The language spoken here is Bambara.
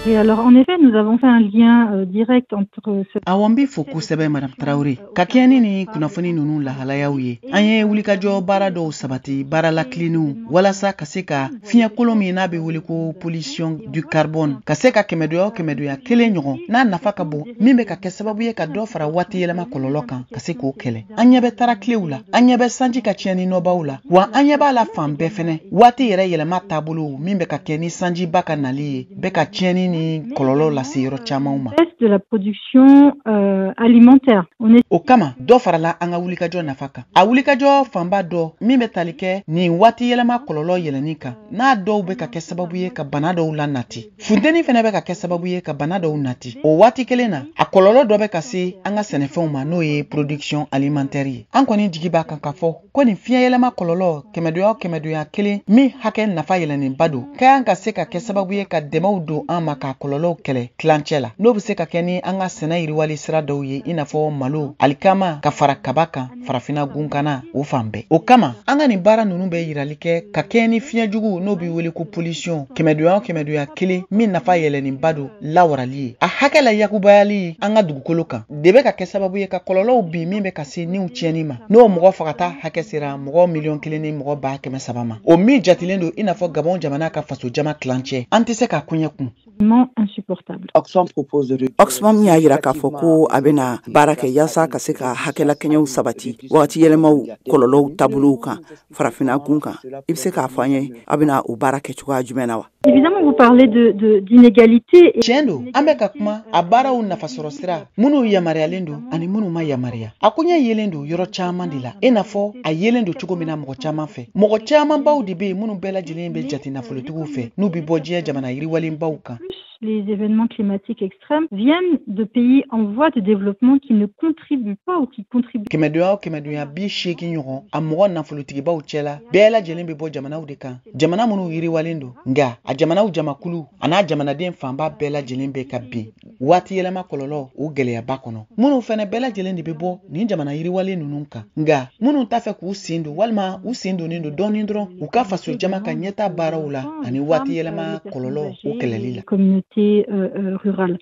Oui, alors en effet, nous avons fait un lien direct entre ce Awɔ, n b'i fo kosɛbɛ, Madame Tarawele. Ka kɛɲɛ ni nin kunnafoni ninnu lahalayaw ye, an ye wulikajɔ baara dɔw sabati, baara lakilenniw, walasa ka se ka fiɲɛkolon min n'a bɛ wele ko pollution du carbone, ka se ka kɛmɛdonya o kɛmɛdonya kelen ɲɔgɔn n'a nafa ka bon, min bɛ ka kɛ sababu ye ka dɔ fara waati yɛlɛma kɔlɔlɔ kan, ka se k'o kɛlɛ. An ɲɛ bɛ tarakilew la, an ɲɛ bɛ sanji ka tiɲɛni nɔbaw la, wa an ɲɛ b'a la fan bɛɛ fɛnɛ, waati yɛrɛ yɛlɛma taabolo min bɛ ka kɛ ni sanjiba ka nali ye, bɛ ka tiɲɛni ni kɔlɔlɔ lase yɔrɔ camanw ma. De la production alimentaire. On est O kama, dɔ farala an ka wulikajɔ nafa kan. A wulikajɔ fanba dɔ min bɛ tali kɛ nin waati yɛlɛma kɔlɔlɔ yɛlɛnni kan, n'a dɔw bɛ ka kɛ sababu ye ka bana dɔw la nati, funteni fɛnɛ bɛ ka kɛ sababu ye ka bana dɔw nati. O waati kelen na, a kɔlɔlɔ dɔ bɛ ka se an ka sɛnɛfɛnw ma, n'o ye production alimentaire ye. An kɔni jigi b'a kan k'a fɔ ko nin fiɲɛ yɛlɛma kɔlɔlɔ kɛmɛdonya o kɛmɛdonya kelen min hakɛ nafa yɛlɛnnenba don, ka kan ka se ka kɛ sababu ye ka dɛmɛw don an ma k'a kɔlɔlɔw kɛlɛ tilancɛ la, n'o bɛ se ka kɛ ni an ka sɛnɛ yiriwali sira dɔw ye, i n'a fɔ malo, alikama, ka fara kaba kan Farafinna gunkana o fan bɛɛ. O kama, an ka nin baara ninnu bɛ yirali kɛ ka kɛɲɛ ni fiɲɛ jugu n'o bɛ wele ko pollution kɛmɛdonya o kɛmɛdonya kelen min nafa yɛlɛnnenba don lawarali ye, a hakɛ la yakubayali an ka dugukolo kan de bɛ ka kɛ sababu ye ka kɔlɔlɔw bin min bɛ ka se niw tiɲɛni ma, n'o mɔgɔ fagata hakɛ sera mɔgɔ 1 100 300 000 ma, o min jatilen don i n'a fɔ Gabɔn jamana ka faso jama tilancɛ. An tɛ se ka koɲɛ kun. Insupportable. Oxfam propose de réduire Oxfam y'a yira k'a fɔ ko a bɛna baara kɛ yaasa ka se ka hakɛlakɛɲɛw sabati wagati yɛlɛmaw kɔlɔlɔw taabolow kan Farafinna gun kan. I bɛ se k'a fɔ an ye, a bɛna o baara kɛ cogoya jumɛn na wa? Évidemment, vous parlez d'inégalité. Tiɲɛ don, an bɛ ka kuma a baaraw nafasɔrɔ sira minnu yamaruyalen don ani minnu ma yamaruya. A koɲɛ yelen don yɔrɔ caman de la, i n'a fɔ a yelen don cogo min na mɔgɔ caman fɛ. Mɔgɔ camanbaw de bɛ yen minnu bɛɛ lajɛlen bɛ jate nafolotigiw fɛ, n'u bɛ bɔ diɲɛ jamana yiriwalenbaw kan. Les événements climatiques extrêmes viennent de pays en voie de développement qui ne contribuent pas ou qui contribuent. Kɛmɛdonya o kɛmɛdonya 80 ɲɔgɔn, a mɔgɔ nafolotigibaw cɛla bɛɛ lajɛlen bɛ bɔ jamanaw de kan, jamana minnu yiriwalen don. Nka a jamanaw jamakulu a n'a jamanaden fanba bɛɛ lajɛlen bɛ ka bin waati yɛlɛma kɔlɔlɔ o gɛlɛyaba kɔnɔ, minnu fɛnɛ bɛɛ lajɛlen de bɛ bɔ nin jamana yiriwalen ninnu kan, nka minnu t'a fɛ k'u sen don walima u sen donnen don dɔɔnin dɔrɔn u ka faso jama ka ɲɛta baaraw la ani waati yɛlɛma kɔlɔlɔ o kɛlɛli la. Communautés rurales.